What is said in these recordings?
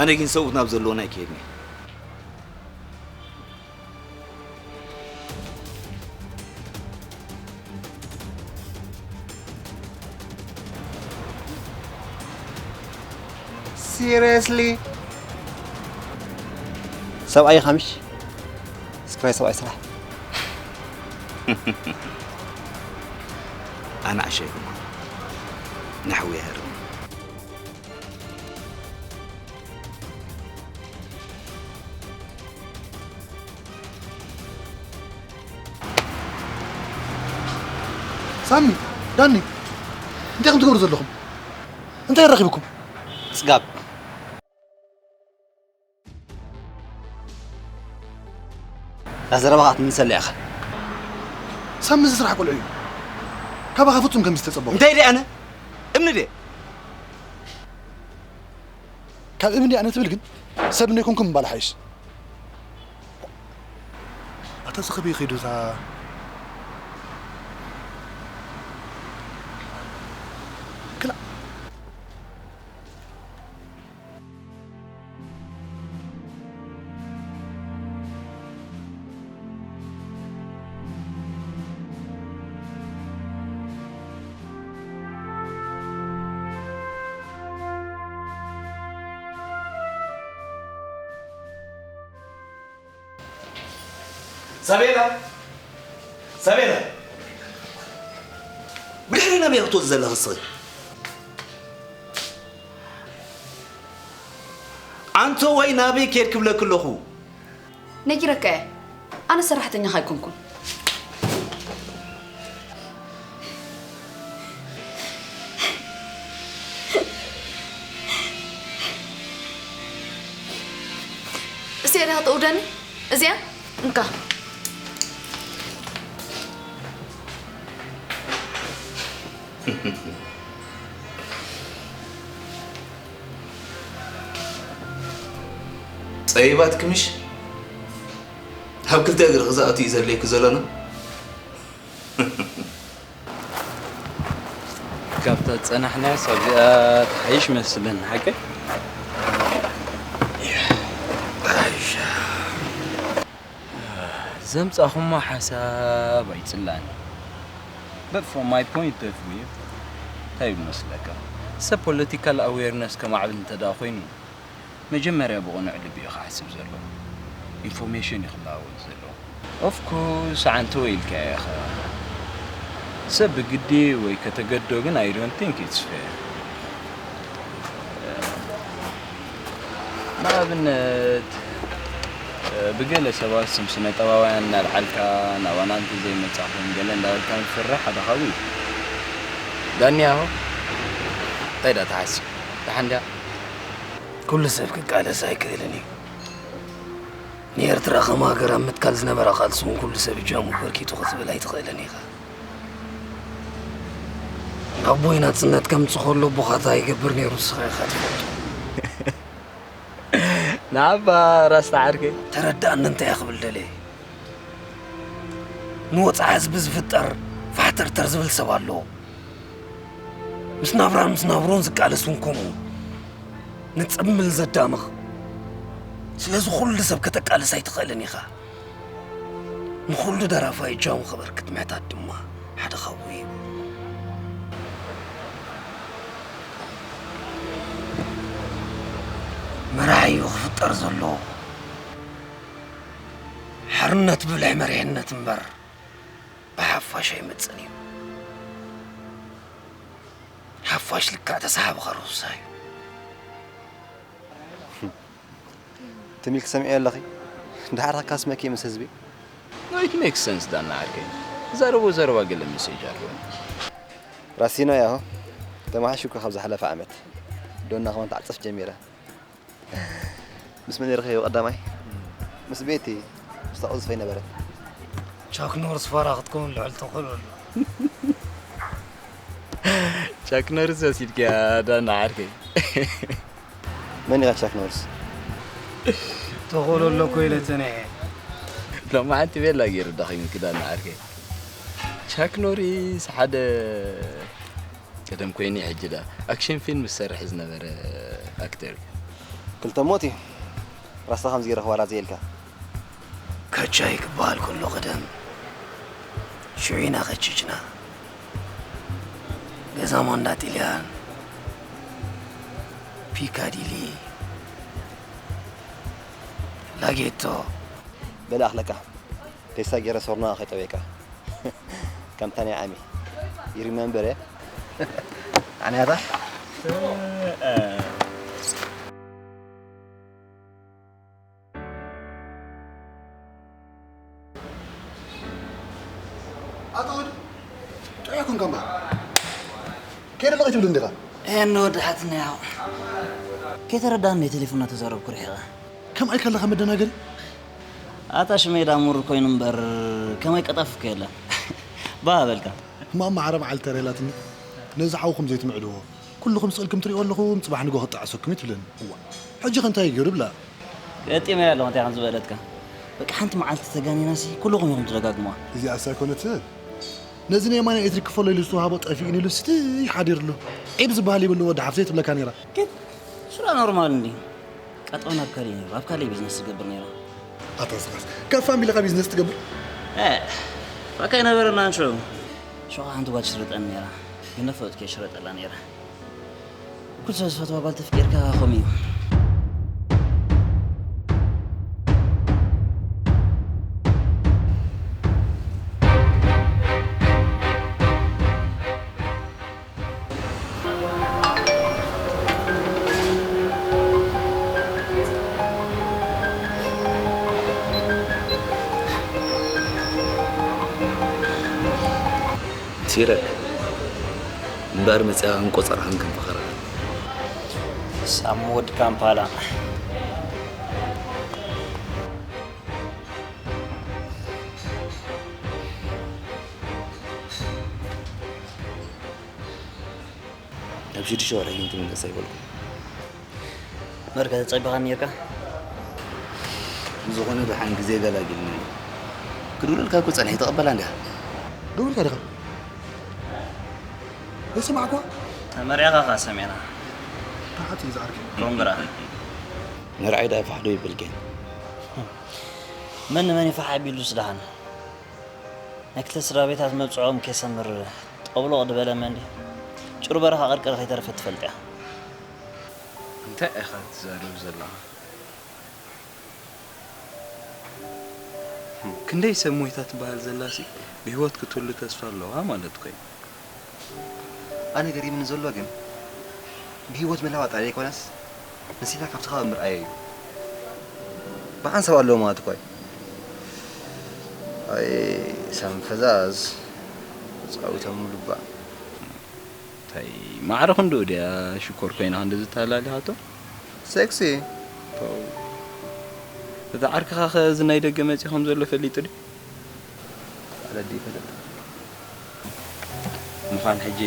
ኣነ ግን ሰብኡት ናብ ዘለዉና ኣይከይድን እየ። Seriously? ሰብኣይ ኢኻ ምሽ? እስክራይ ሰብኣይ ስራሕ። ኣነ ዓሻ ኣይኮንኩን። ንሓወይ ይሃርም። ሳሚ፣ ዳኒ፣ እንታይ ኢኹም ትገብሩ ዘለኹም? እንታይ ረኺብኩም? ጽጋብ። ኣዘረባኻ ክትምልሰለይ ኢኻ። ሳሚ፣ እዚ ስራሕ ቆልዑ እዩ። ካባኻ ፍጹም ከም ዝተጸበኹ። እንታይ ድየ ኣነ? እምኒ ድየ? ካብ እምኒ ኣነ ትብል ግን ሰብ እንደ ይኮንኩም ምባል ሓይሽ። ኣታ እዚ ከበይ ከይዱ እታ ክላ ሳቤላ፣ ሳቤላ፣ ብድሕሪ ናበይ ክትወፂ ዘለኺ እስኺ? ኣንቶ ወይ ናበይ ከይድ ክብለኪ ኣለኹ። ነጊረካ እየ። ኣነ ሰራሕተኛኻ ኣይኮንኩን። እዚኣ ዲኻ ተውደኒ? እዚኣ? እንካ። ጸቢባትኪ ምሽ? ኣብ ክልተ እግሪ ክዝኣቱ እዩ ዘድልየኪ ዘሎና? ካብታ ዝጸናሕናያስ ኣብዚኣ ትሓይሽ መስለኒ፣ ሓቀይ? ዘምጻኹሞ ሓሳብ ኣይጽላእን። But from my point of view፣ እንታይ ይመስለካ? ሰብ political awareness ከማዕብል እንተ ደኣ ኮይኑ፣ መጀመርያ ብቕኑዕ ልቢ እዩ ክሓስብ ዘለዎ። ኢንፎርሜሽን እዩ ክለዋወጥ ዘለዎ። Of course፣ ኣንተ ወይ ኢልካዮ ኢኻ። ሰብ ብግዲ ወይ ከተገድዶ ግን I don't think it's fair። ንኣብነት፣ ብገለ ሰባት ስም ስነ-ጥበባውያን እናልዓልካ፣ ናባና እንተዘይመጻኹም ገለ እንዳበልካ ምፍርራሕ ሓደ ካብኡ እዩ። ዳኒ ኣሆ፣ እንታይ ደኣ ትሓስብ? ደሓን ድያ? ኩሉ ሰብ ክቃለስ ኣይክእልን እዩ። ንኤርትራ ከም ሃገር ኣብ ምትካል ዝነበራ ቃልሲ እውን ኩሉ ሰብ እጃሙ ኣበርኪቱ ክትብል ኣይትኽእልን ኢኻ። ኣቦይ ናጽነት ከምጽእ ከሎ ኣቦኻ እንታይ ይገብር ነይሩ ንስኻ ኢኻ ትፈልጦ። ንዓባ ራስታ ዓርከይ። ተረድኣኒ እንታይ እየ ክብል ደልየ። ንወጽዓ ህዝቢ ዝፍጠር ፋሕተርተር ዝብል ሰብ ኣሎ። ምስ ናብራን ምስ ናብሮን ዝቃለስ እውን ከምኡ። ንጽምብል ዘዳምቕ። ስለዚ ኩሉ ሰብ ከተቃልስ ኣይትኽእልን ኢኻ። ንኹሉ ደራፋይ እጃሙ ከበርክት ምሕታት ድማ ሓደ ካብኡ እዩ። መራሒ እዩ ክፍጠር ዘለዎ። ሓርነት ብብልሒ መሪሕነት እምበር ብሓፋሽ ኣይመጽእን እዩ። ሓፋሽ ልክዕ ተሰሓቢ ከርሁሳ እዩ። ትም ኢልኪ ሰሚዐዮ ኣለኺ? ደሓር ካስመኪ ምስ ህዝቢ? No, it makes sense ዳና ዓርከይ። ትዛረቦ ዘረባ ገለ ሜሴጅ ኣለዎ። ራሲኖ ያሆ ተማሓሹ እኮ ካብ ዝሓለፈ ዓመት ዶና ከማን ትዓጽፍ ጀሚራ። ምስ መን ኢርኸዮ ቀዳማይ? ምስ ቤቲ፣ ምስታ ቅዝፈ ይነበረት። ቻክ ኖርስ ፋራ ክትከውን ልዕል ተኽእሎ ኣሎ። ቻክ ኖርስ ወሲድክያ ዳና ዓርከይ። መን ኢኻ ቻክ ኖርስ? ተኽእሎ ኣሎ እኮ ኢለ ጸኒሐ። ሎማዓንቲ ቤላ ገይሩ ዳኺምኪ ዳና ዓርከይ። ቻክ ኖሪስ ሓደ ቀደም ኮይኑ ሕጂ ዳ ኣክሽን ፊልም ዝሰርሕ ዝነበረ ኣክተር እዩ። ክልተ ሞት እዩ። ራስታ ከምዚ ረኽባላ ዘየልካ። ከቻይ ክበሃል ከሎ ቀደም ሽዑ ኢና ከቺችና። ገዛ ማንዳ ጢልያን፣ ፒካዲሊ፣ ላጌቶ። በል ኣኽለቃ፣ ፔስታ ገይረ ሶርና ከይጠበየካ። ከምታ ናይ ዓሚ። You remember, eh? ኣንያታ? ኣታ ወዲ፣ ጥዑይ ኮንካ እምበር። ከይደ ኣለኹ ትብል እንዲኻ? ኤ፣ እንወዳሓትና ያው። ከይተረዳእኒ ቴሌፎን እናተዛረብኩ ርሒቐ። ከምኣይ ከለኻ መደናገሪ? ኣታ ሽመይ ዳሙር ኮይኑ እምበር ከማይ ቀጣፍ እኮ የለን። ባህ በልካ። ማማ ዓረ መዓልቲ ተረላትኒ። ነዚ ሓውኹም ዘይትምዕድዎ። ኩልኹም ስቕ ኢልኩም ትሪእዎ ኣለኹም፣ ጽባሕ ንግሆ ክጠዓሰኩም እዩ ትብለኒ። እዋ። ሕጂ ከ እንታይ ገይሩ ብላ? ገጢመያ ኣለኹ እንታይ ከም ዝበለትካ። በቃ ሓንቲ መዓልቲ ተጋኒናሲ ኩልኹም ኢኹም ትደጋግሙዋ። እዚኣስ ኣይኮነትን። ነዚ ናይ የማነ ኤሌክትሪክ ክፈሎ ኢሉ ዝተዋህቦ ጠፊእኒ ኢሉ ስትይ ሓዲርሉ። ዒብ ዝበሃል ይብሉ ወዲ ሓፍተይ ትብለካ ነይራ። ግን ሱራ ኖርማል እንዲ። ቀጠው ናብ ካልእ ነይሩ፣ ኣብ ካልእ ቢዝነስ ትገብር ነይራ። ኣታ ስኻስ፣ ከፋ ኣቢልኻ ቢዝነስ ትገብር? እ፣ በቃ ኣይነበረናን ሽዑ። ሽዑ ሓንቲ ጓል ትሽርጠኒ ነይራ፣ ግን ነፈጥኩ እየ ሽረጠላ ነይረ። ኩሉ ሰብ ዝፈትዋ ጓል ተፍቂርካ ከምኡ እዩ። ሲረክ እምበኣር መጺኣ እንቆጸርሃን ከም ፈኸራ። ሳሙ ወዲ ካምፓላ። ኣብ ሽዱሽተ ወርሒ ግን ትምለስ ኣይበልኩ። መርካ ተጸቢኻ ነርካ? ብዝኾነ ደሓን ግዜ ገላጊልና እዩ። ክድውለልካ እኮ ጸኒሐ፣ ተቐበላ እንዲያ። ደዊልካ ዲኻ? ዘይሰማዕኳ? ተመሪዕኻ ኸኣ ሰሚዕና። ተሓት እዩ ዝዓርከይ። ኮንግራ። ንርኣይ ደኣ ፋሕ ዶ ይብል ግን? መን ንመን ይፋሕ ኣቢሉስ ደሓን? ናይ ክልተ ስድራ ቤታት መብጽዖም ከይሰምር ጠብሎቕ ዝበለ መን ድዩ? ጭሩ በረኻ ቀርቀር ከይተረፈት ትፈልጥ እያ። እንታይ ኢኻ ትዛረብ ዘለኻ? ክንደይ ሰብ ሞይታ ትበሃል ዘላሲ ብህይወት ክትህሉ ተስፋ ኣለዋ ማለት እኮ እዩ። ኣነ ገሪምኒ ዘሎ ግን ብህይወት ምህላዋ ጥራይ ዘይኮነስ ንሲና ካብቲ ከባቢ ምርኣያ እዩ። ብሓንሳብ ኣለዎ ማለት እኮ እዩ። ኣይ ሳም ፈዛዝ ተጻዊቶምሉ እባ። እንታይ ማዕረ ክንድኡ ድያ ሽኮር ኮይና ክንድዚ ተላሊኻቶ? ሴክሲ። ፖው። እቲ ዓርክኻ ኸ እዚ ናይ ደገ መጺኡ ከም ዘሎ ፈሊጡ ድዩ? ኣረዲ ይፈልጥ። ምዃን ሕጂ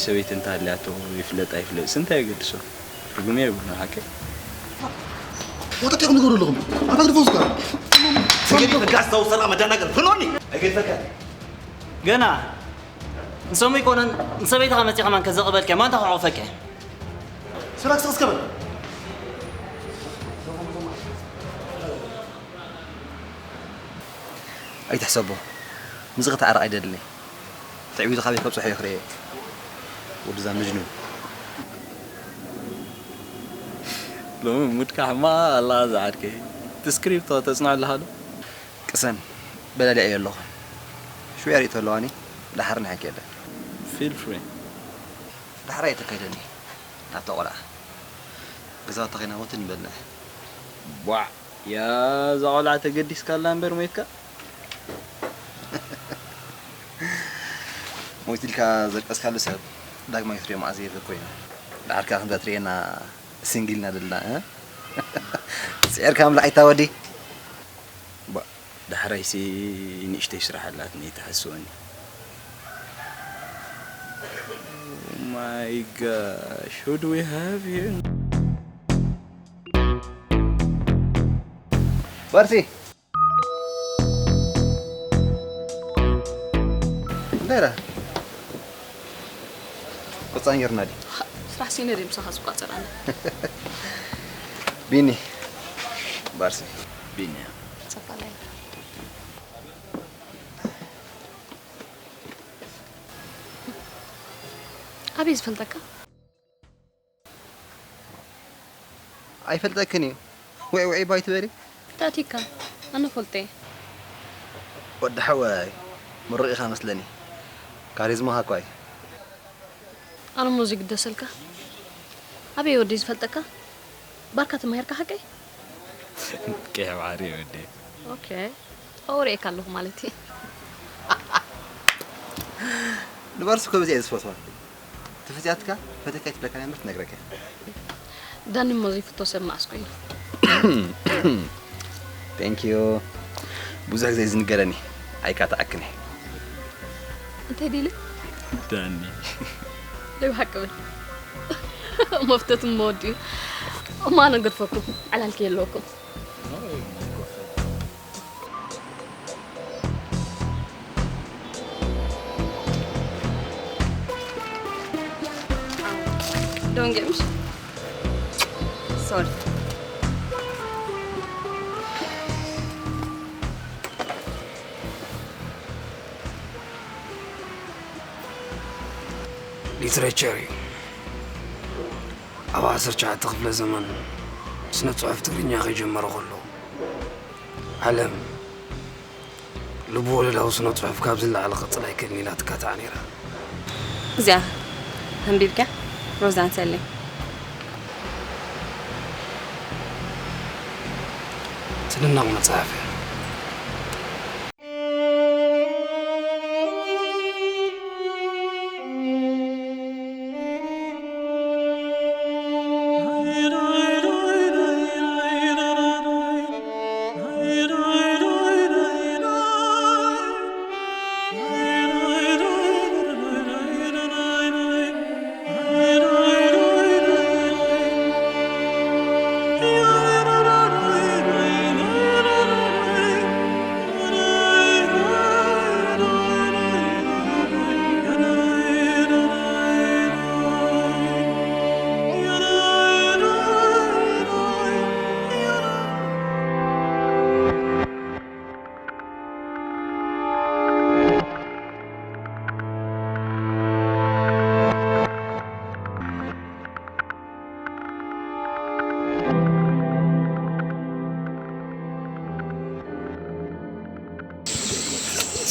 ሰበይቲ እንተሃልያቶ ይፍለጥ ኣይፍለጥስ እንታይ የገድሶ? ትርጉም የብሉን ሓቀይ። ወጠጥ ኢኹም ትገብሩ ኣለኹም። ኣታ ግድፎ እስከ። ስገዲ በቃ ኣስታውሰና መደናገር። ፍኖኒ። ኣይገድፈካን። ገና ንሰሙ ይኮነን ንሰበይትኻ መጺኻ ማን ከዘቕበልካ ማን ተኸዕፈካ? ስራክ ስቕስ ከበል። ኣይትሕሰቦ። ምዚ ክትዓረቕ ኣይደልን እየ። ትዕቢቱ ካበይ ከብጽሖ እየ ክርእየ። ወድዛ መጅኑን። ሎሚ ሙድካ ሕማቕ ኣላ ዝዓርከይ። እቲ ስክሪፕቶ ተጽንዖ ኣለኻ ዶ? ቅሰን፣ በላሊዐዮ ኣለኹ። ሽውያ ርእይቶ ኣለዋኒ፣ ደሓር ንሓኪ የለ። Feel free። ዳሕራይ እተካይደኒ ናብታ ቆልዓ። ገዛውቲ ኸይና ሞት ንበልዕ። ቧዕ! ያ እዛ ቆልዓ ተገዲስካላ እምበር ሞይትካ? ሞይት ኢልካ ዘልቀስካሉ ሰብ ዳግማይ ክትሪኦ መዓዝ የለ ኮይኑ። ዳሕርካ ከምዛ ትርእየና ሲንግል ኢና ዘለና፣ እ? ስዒርካ ኣምላኽ ኣይታወዲ። ባ-፣ ዳሕራይሲ ንእሽተይ ስራሕ ኣላትኒ፣ ተሓስወኒ። Oh my gosh, who do we have here? በርሲ። እንታይ ደኣ? ቆጻን ጌርና ድዩ? ስራሕ ሲነ ድዩ ምሳኻ ዝቋጸር ኣነ? ቢኒ ባርሲ። ቢኒ። ኣበይ ዝፈልጠካ? ኣይፈልጠክን እዩ። ውዒ ውዒ ባይ ትበሊ። ታቲካ ኣነ ፈልጠ። ወዲ ሓወይ ምሩቕ ኢኻ መስለኒ። ካሪዝማኻ እኳ እዩ። ኣነ ሞ ዝግደሰልካ ኣበይ ወዲ ዝፈልጠካ? ባርካ ተማሂርካ ሓቀይ? ቀይሕ ባሕሪ ወዲ። ኦኬ። ኣውሬካ ኣለኹ ማለት እዩ። ንባርሲ እኮ በዚኣ ዝፈትዋ። ተፈትያትካ ፈተካ ትብለካ ናይ ምርት ነግረካ። ዳኒ ሞ ዘይፍቶ ሰብ መኣስ ኮይኑ። Thank you። ብዙሕ ግዜ ዝንገረኒ ኣይካ ተኣክኒ። እንታይ ዲሊ? ዳኒ። ለይ ብሓቂ ብል። መፍተት መወዲኡ። እማ ነገድፈኩም። ዓላልኪ የለወኩም። Don't get me. Sorry. ሊትሬቸር እዩ። ኣብ ዓሰርተ ትሽዓተ ክፍለ ዘመን ስነ ጽሑፍ ትግርኛ ከይጀመረ ከሎ ዓለም ልብ ወለዳዊ ስነ ጽሑፍ ካብ ዝለዓለ ክቕጽል ኣይክእልን ኢላ ትካታዕ ነይራ። እዚኣ ኣንቢብካ ሮዛን ሰሌ። ትድነቕ መጽሓፍ እያ።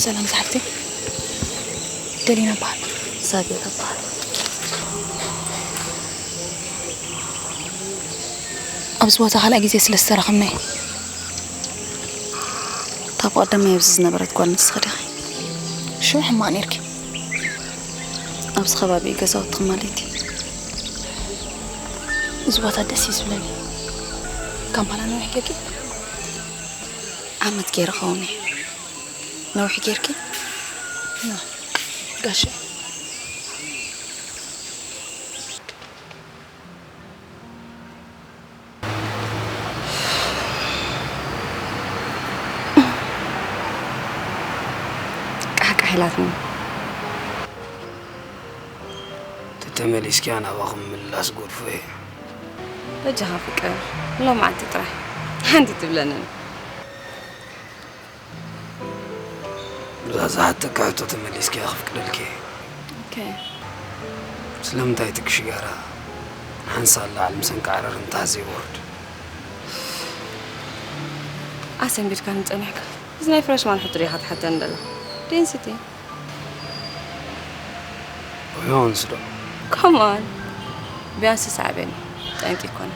ሰላም ዝሓፍተይ፣ ደሊና እበሃል። ሳቢት እበሃል። ኣብዚ ቦታ ካልኣይ ግዜ ስለ ዝተራኸብና እዩ። እታ ብቐደማይ ኣብዚ ዝነበረት ጓል ንስኺ ዲኺ? ሽዑ ሕማቕ ነይርኪ። ኣብዚ ከባቢ እዩ ገዛውትኺ ማለት እዩ። እዚ ቦታ ደስ እዩ ዝብለኒ። ካምፓላ ነዊሕ ጌርኪ? ዓመት ገይረ ኸውን እየ። ነዊሕ ጌርኪ? ኖ፣ ጋሽ። ቃሕቃሕ ኢላትኒ። ተተመሊስኪያ ናባኹም ምምላስ ጎድፎ እየ። በጃኻ ፍቅር፣ ሎማዓንቲ ጥራሕ ሓንቲ ትብለንን። ብዛ ዝሓተካ ሕቶ ተመሊስኪያ ክፍቅደልኪ እየ። ኦኬ። ስለምንታይ ትክ ሽጋራ ንሓንሳእ ላዕሊ ምሰንቃዕረር እንታ ዘይወርድ? ኣሰንቢድካኒ ጸኒሕካ። እዚ ናይ ፍረሽማን ሕቶ ዲኻ ትሓተኒ ደላ? ዴንሲቲ። ቢዮንስ ዶ? ኮም ኦን። ቢዮንስ ሳዕቤን ጠንቂ ይኮነ።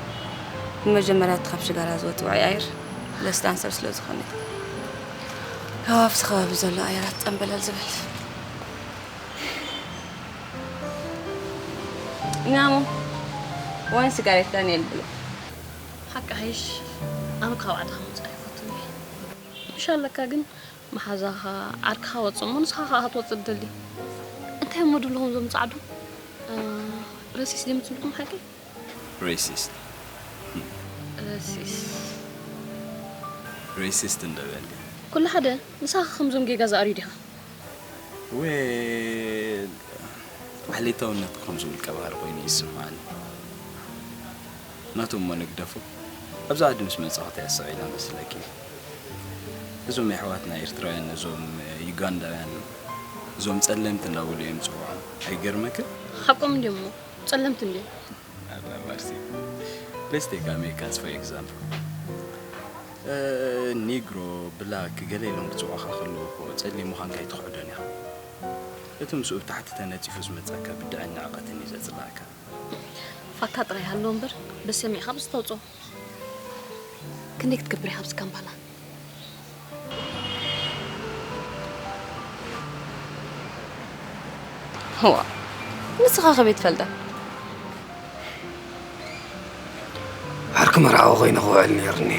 ንመጀመርያ እቲ ካብ ሽጋራ ዝወጽእ ውዑይ ኣየር ለስዳንሰር ስለ ዝኾነ እዩ። ካብ ኣብቲ ከባቢ ዘሎ ኣየራት ጠንበለል ዝብል። ናሞ ዋን ሲጋሬት ዳንኤል ብሎ። ሓቂ ሓይሽ ኣነ ካብ ዓድኻ ምውጻእ ኣይፈቱን እየ። ምሽ ኣለካ ግን መሓዛኻ ዓርክኻ ወጽእ እሞ ንስኻ ከኣ ክትወጽእ ትደሊ። እንታይ እሞ ድብልኹም እዞም ጻዕዱ? ረሲስ ድዮም ዝብልኩም ሓቂ? ሬሲስት ረሲስ ሬሲስት እንደበል ኩሉ ሓደ ንስኻ ከምዞም ጌጋ ዝኣርዩ ዲኻ? ዌል ዓሌታውነት ከም ዝውልቀ ባህሪ ኮይኑ ይስምዓኒ። ናቶም እሞ ንግደፎ። ኣብዚ ዓዲ ምስ መጻኹ እንታይ ኣስተውዒለ መስለኪ? እዞም ኣሕዋትና ኤርትራውያን ነዞም ዩጋንዳውያን፣ እዞም ጸለምቲ እንዳበሉ እዮም ዝጽውዖም። ኣይገርመክን? ሓቆም እንድዮም እሞ፣ ጸለምቲ እንድዮም። ኣላ ማርሲ። Let's take Americans for example. እ፣ ኒግሮ፣ ብላክ፣ ገለ ኢሎም ክጽውዑኻ ከለዉ እኮ ጸሊም ምዃንካ ኣይትኽሕዶን ኢኻ። እቲ ምስኡ ብታሕቲ ተነጺፉ ዝመጻካ ብድዐን ንዕቐትን እዩ ዘጽልኣካ። ፋካ ጥራይ ሃሎ እምበር፣ በሰሚዕካ ብዝተውጽኦ። ክንደይ ክትገብር ኢኻ ኣብዚ ካምፓላ? ዋ፣ ንስኻ ከመይ ትፈልጣ? ዓርኪ መርዓዊ ኮይነ ክውዕል ነይርኒ።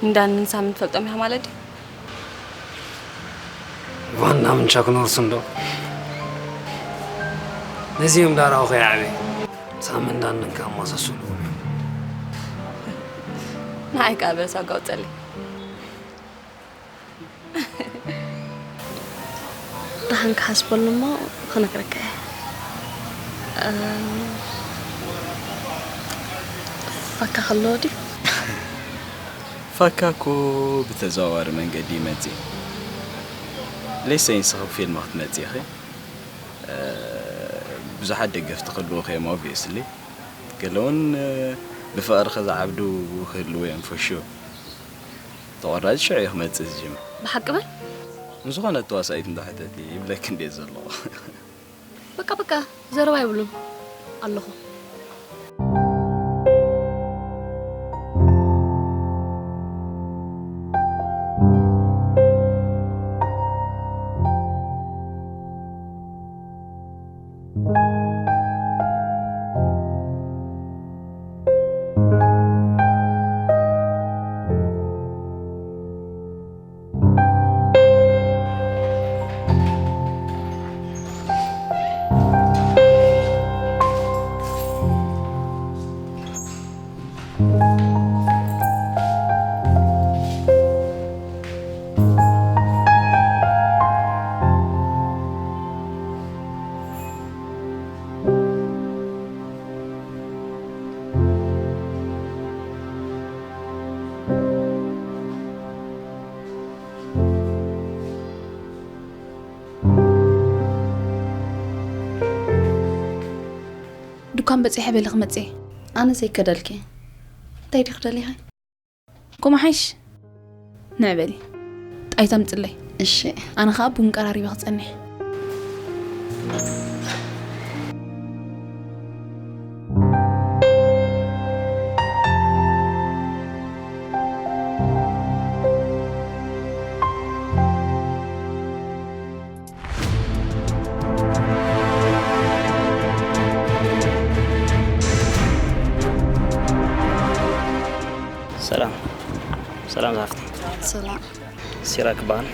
እንዳን ሳምን ትፈልጦም ኢኻ ማለት ድዩ? ቫን ዳምን ቻክ ኖርስን ዶ? ነዚኦም ዳራዊ ከይዓበየ ሳምን ዳንን ከመሳሰሉ እዮም። ንዓይ ከኣ በሳ ኣውጸለይ። ደሓን ክሓስበሉ እሞ ክነግረካ እየ። እ፣ ፋካ ከሎ ድዩ? ፋካ እኮ ብተዘዋዋሪ መንገዲ ይመጽእ። ሌሰይ ንስኺ ፊልም ክትመጽኢ ኢኺ። እ፣ ብዙሓት ደገፍቲ ክህልዉኺ እዮም፣ ኦብቪየስሊ። ገለ እውን፣ እ፣ ብፍቕርኺ ዝዓብዱ ክህልዉ እዮም፣ ፎር ሹር። ተቖራጺ ሽዑ እዩ ክመጽእ ዝጅምር። ብሓቂ በል? ንዝኾነት ተዋሳኢት እንዶ ሕተቲ፣ ይብለኪ እንድየ ዘለኹ። በቃ፣ በቃ፣ ዘረባ የብሉን። ኣለኹ። ድኳን በጺሐ በሊ ክመጽእ እየ። ኣነ ዘይከደልኪ እንታይ ዲኺ ደሊኺ? ኮማሓይሽ ንዕ በሊ ጣይታ ምጽለይ። እሺ። ኣነ ኸኣ ቡን ቀራሪበ ክጸንሕ። ሰላም። ሰላም ዝሓፍተይ። ሰላም። ሲራክ ይበሃል።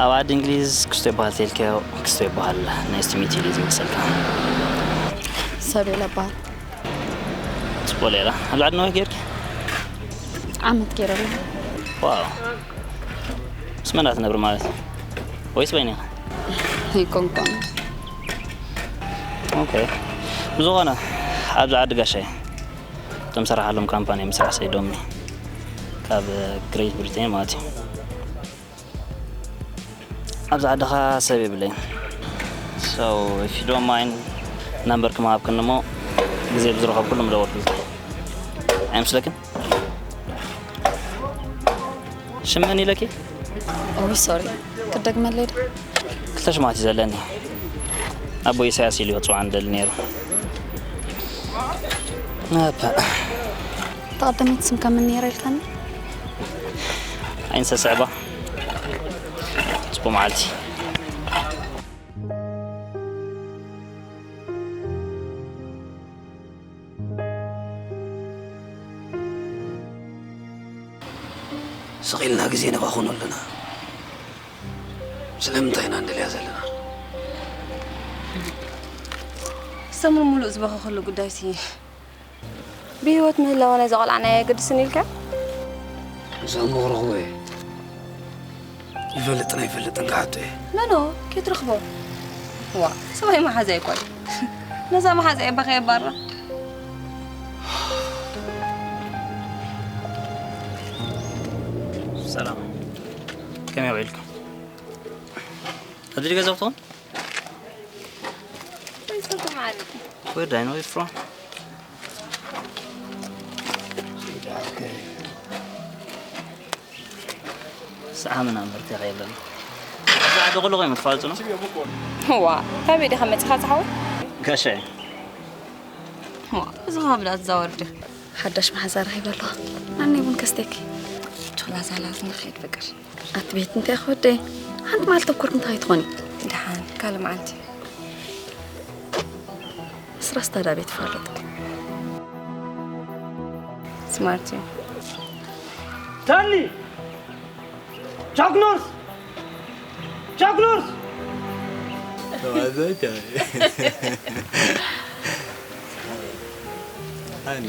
ኣብ ዓዲ እንግሊዝ ክስቶ ይበሃል ተልካዮ፣ ክስቶ ይበሃል። ናይስ ቱ ሚት ዩ ዝመሰልካ። ሰቤላ እበሃል። ጽቡቕ ሌላ። ኣብ ዓዲ ነዊሕ ጌርኪ? ዓመት ገይረ ኣለኹ። ዋው። ምስ መን ትነብሪ ማለት እዩ? ወይስ በይንኺ? ኣይኮንኩን። ኦኬ። ብዝኾነ፣ ኣብዚ ዓዲ ጋሻይ እቶም ሰራሓሎም ካምፓኒ ምስራሕ ሰይዶምኒ። ካብ ግሬት ብሪቴን ማለት እዩ። ኣብዚ ዓድኻ ሰብ የብለይን። So, if you don't mind፣ ናምበርኪ ምሃብክኒ እሞ፣ ግዜ ብዝረኸብኩሉ ምደወልኩልኪ። ኣይመስለክን? ሽም መን ኢለኪ? ኦይ፣ ሶሪ። ክደግመለይ ዶ? ክልተ ሽማት እዩ ዘለኒ። ኣቦ ኢሳያስ ኢሉ እዩ ክጽውዓኒ ደሊ ነይሩ። ኣባ። እታ ቀዳመይቲ ስምካ መን ነይራ ኢልካኒ? ኣይንሰስዕባ። ጽቡቕ መዓልቲ። ስቕ ኢልና ግዜ ነባኽኖ ኣለና። ስለምንታይ ኢና ንደልያ ዘለና? ሰሙን ሙሉእ ዝበኸኸሉ ጉዳይሲ ብህይወት ምህላወ ናይዛ ቆልዓ ናይ ኣየገድስን ኢልካ? ንሳ እሞ ክረኽቦ እየ። ይፈልጥን ኣይፈልጥን ክሓቶ እየ። መኖ? ከይትረኽቦ? ዋ፣ ሰብኣይ መሓዛ ይቋይ። ነዛ መሓዛ እየ ባኸ የባራ። ሰላም። ከመይ ውዒልኩም? ኣብዚ ገዛ ትኾን? Where do I know you from? ሰዓ ምናምን በርትያ ከየለና። እዛ ዓዲ ኩሉ ቆይ መጥፋልጽ ነው። ዋ፣ ካበይ ዲኻ መጺኻ ዝሓወይ? ጋሻ። ዋ፣ እዚ ኸባቢ ዳ ትዛወር ዲኻ? ሓዳሽ መሓዛ ረኺበ ኣለኹ። ኣነ እውን ከስተኪ። ቶላዛላዝ ንኸይድ ፍቅር። ኣቲ ቤት እንታይ ክወደይ? ሓንቲ መዓልቲ ተኮርክ እንታይ ትኾኒ? ደሓን፣ ካልእ መዓልቲ። ስራስታ ዳ ቤት ፋለጥ። ስማርት እዩ። ታኒ! ቻክ ኖርስ! ቻክ ኖርስ! ተዋዛይ ታኒ። ሃኒ።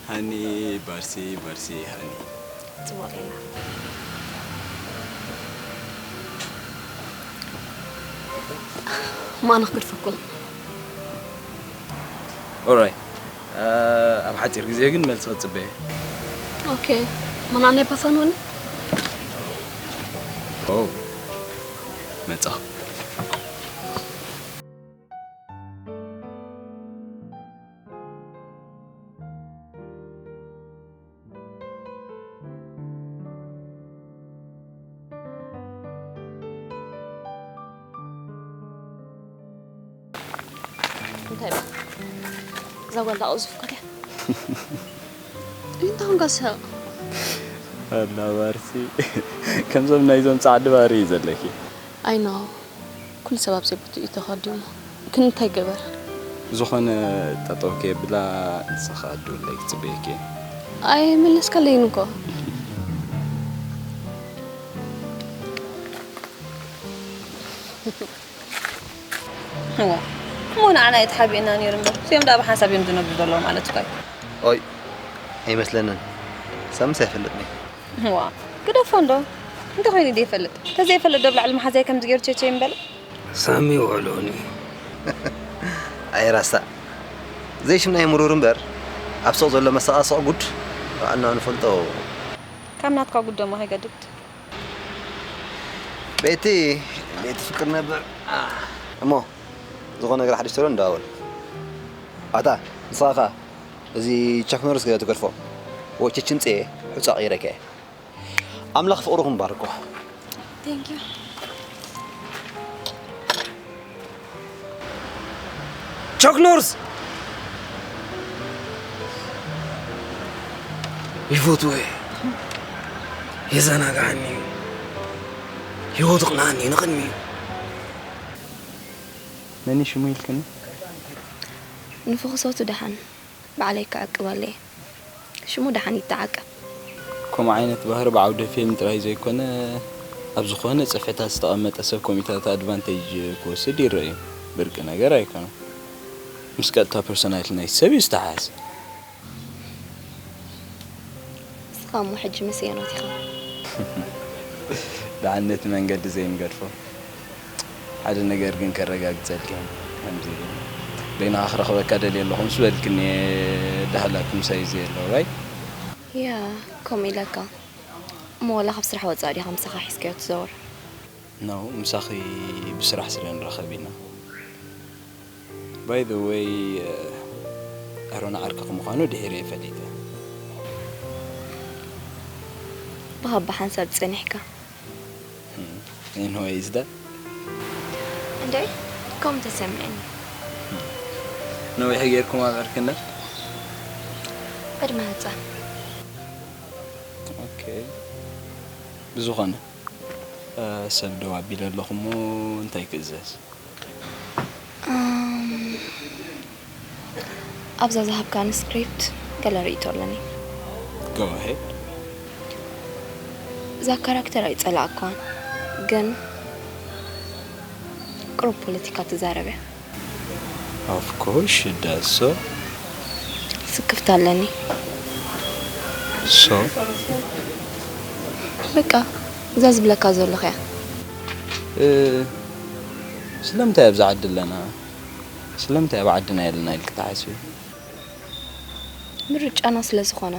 ሃኒ፣ ባርሲ፣ ባርሲ፣ ሃኒ። ጽቡቕ ሌላ። ማና ክገድፈኩም። ኦራይት። ኣብ ሓጺር ግዜ ግን መልሲ ክትጽበየ። ኦኬ። ማና ናይ ፓሳኖኒ? ኦ፣ መጻኹ። እንታይ እባ? እዛ ጓል ዳቕዝፍ እኮ ድያ? እንታይ ኾንካ ስቕ? ኣላ ባርሲ፣ ከምዞም ናይዞም ጻዕዲ ባህሪ እዩ ዘለኪ። ኣይ ኖ፣ ኩሉ ሰብ ኣብ ዘይቦትኡ እዩ ተኸዲኑ። ግን እንታይ ገበር? ዝኾነ ጠጠው ከየብላ ንስኻ ደውለይ ክጽበየኪ እየ። ኣይመለስካለይን እኮ። እዋ፣ እሞ ንዓና እዩ ተሓቢእና ነይሩ እምበር፣ እዚኦም ደኣ ብሓንሳብ እዮም ዝነብሩ ዘለዉ ማለት እኮ እዩ። ኦይ፣ ኣይመስለንን። ሳምስ ኣይፈልጥን እየ። እዋ፣ ግደፎ እንዶ። እንተኾይኑ ደይፈልጥ። ተዘይፈልጥ ዶ ኣብ ላዕሊ መሓዛይ ከምዚ ገይሩ ቸቸ ይምበል? ሳሚ ውዕሎኒ። ኣይ ራሳ። ዘይሽምና ይምሩር እምበር፣ ኣብ ሱቕ ዘሎ መሳቓ ሱቕ ጉድ ባዕልና ንፈልጦ። ካብ ናትካ ጉድ ደሞ ከይገድድ። ቤቲ፣ ቤቲ ፍቅር ነበር። እሞ፣ ዝኾነ ነገር ሓድሽ ተሎ ንደዋወል። ኣታ፣ ንስኻ ኸኣ፣ እዚ ቻክ ኖሪስ ገለ ትገድፎ። ወቸችን ጽኤ፣ ሑጻ ቀይረከ። ኣምላኽ ፍቕርኹም ባርኮ። Thank you። ቻክ ኖርስ! ይፈትዎ እየ። የዘናግዓኒ እዩ። ህይወቱ ቅንኣኒ ንቕድሚኡ። መን እዩ ሽሙ ኢልክኒ? ንፍኹሶቱ ደሓን ባዕለይ ክዕቅበሉ እየ። ሽሙ ደሓን ይተዓቀብ። ከምኡ ዓይነት ባህሪ ብዓውደ ፊልም ጥራይ ዘይኮነ፣ ኣብ ዝኾነ ጽፍሕታት ዝተቐመጠ ሰብ ኮሚታት ኣድቫንቴጅ ክወስድ ይረአ እዩ። ብርቂ ነገር ኣይኮነን። ምስ ቀጥታ ፐርሶናሊቲ ናይቲ ሰብ እዩ ዝተሓሓዝ። ንስኻ እሞ ሕጂ ምስ ሄኖት ኢኻ። ደሓን ነቲ መንገዲ ዘይንገድፎ። ሓደ ነገር ግን ከረጋግጸልኪ እየ። ከምዚ በይንኻ ክረኽበካ ደልየ ኣለኹ ምስ በልክኒ እየ ዳህላክ ምሳይ ዘየሎ፣ ራይት? ያ፣ ከምኡ ኢለካ። እሞ ዋላ ካብ ስራሕ ወጻኢ ዲኻ ምሳኻ ሒዝካዮ ትዘውር? ኖ፣ ምሳኺ ብስራሕ ስለ ንራኸብ ኢና። ባይ ዘ ዌይ፣ ኣሮና ዓርክኺ ምዃኑ ድሒረ እየ ፈሊጠ። ብኻባ ሓንሳብ ጸኒሕካ። ኤኒወይስ ዳ እንዴ፣ ከምኡ ተሰሚዕኒ። ነዊሕ ጌርኩም ኣብ ዕርክነት? ዕድመ ህጻን። ኦኬ። ብዝኾነ፣ እ፣ ሰብ ደው ኣቢለ ኣለኹ እሞ እንታይ ክእዘዝ? እም፣ ኣብዛ ዝሃብካኒ ስክሪፕት ገለ ርእይቶ ኣለኒ። Go ahead። እዛ ካራክተር ኣይጸላእኳን፣ ግን ቁሩብ ፖለቲካ ትዛረብ እያ። Of course she does so። ስክፍታ ኣለኒ። So? በቃ፣ እዛ ዝብለካ ዘለኹ እያ። እ፣ ስለምንታይ ኣብዚ ዓዲ ኣለና? ስለምንታይ ኣብ ዓድና የለና ኢልክ ትሓስቢ? ምርጫና ስለ ዝኾነ።